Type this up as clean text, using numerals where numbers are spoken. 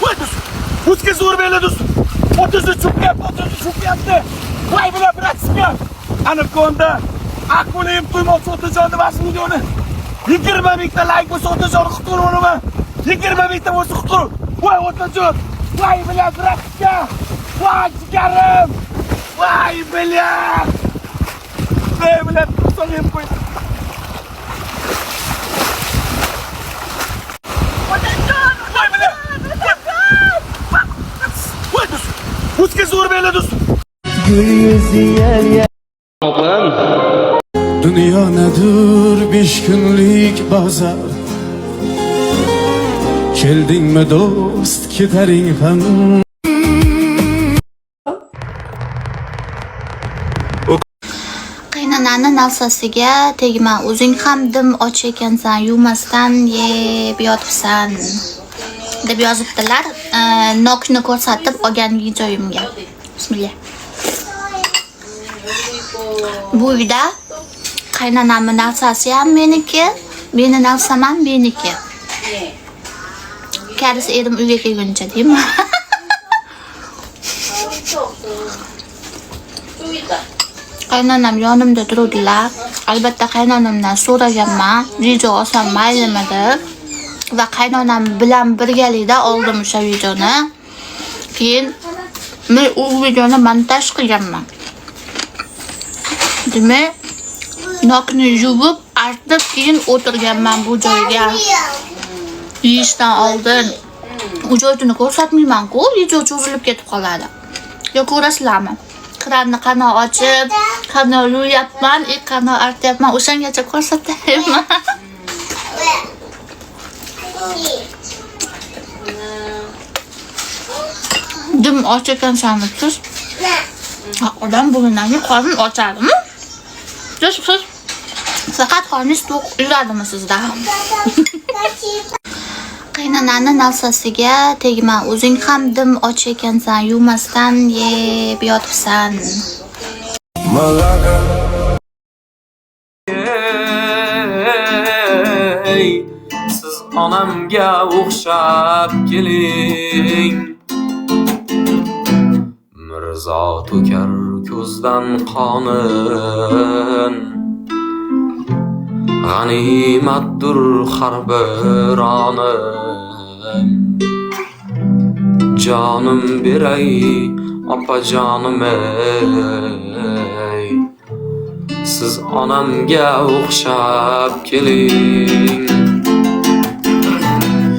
Voy do'stim. O'tga zo'r berdi do'stim. 33 cho'kyapti, 33 cho'kyapti. Voy bilan братишка. Anakonda akula yeb qo'ymoqchi Otajonni 8 millioni. 20 mingta layk bo'lsa, Otajonni qutqarib. 20 mingta bo'lsa, qutqarib. Voy Otajon. Voy bilan, братишка. Voy jigarim. Voy bilan. Voy bilan timsoh yeb qo'ydi. Voy bilan. Voy do'stim. O'tga zo'r berdi do'stim. Opam. Dunyo nedir, 5 kunlik bozor. Keldingmi do'st, ketaring ham. Qaynonani narsasiga tegma, o'zing ham dim och ekansan, yuvmasdan yeb yotibsan, deb yozibdilar. Nokni ko'rsatib olgan videoyimga. Bismillah. Bu uyda qaynonamni narsasi ham meniki, meni narsam ham meniki. Karis erim uyga kelguncha deymi? Qaynonam yonimda turuvdilar. Albatta, qaynonamdan so'raganman, video olsam maylimi deb. Va qaynonam bilan birgalikda oldim o'sha videoni. Keyin men u videoni montaj qilganman. Demak, nokni yuvib, artib, keyin o'tirganman bu joyga. Yeyishdan oldin. U joyini ko'rsatmayman-ku, video cho'zilib ketib qoladi. Yo ko'rasizlarmi? Kranni qano ochib, qano yuyapman, и qano artyapman. O'shangacha ko'rsataymi? Dim och ekansan debsiz. Ha, odam bugundan keyin qorin ochadimi? Siz faqat qorningiz to'q yuradimi sizda? Qaynonani narsasiga tegma, o'zing ham dim och ekansan, yuvmasdan yeb yotibsan. Malaga. Ey, siz onamga o'xshab keling. Mirzo to'kar ko'zdan qonin, g'animatdur har bir onim. Jonim beray, opajonim ey, siz onamga o'xshab keling.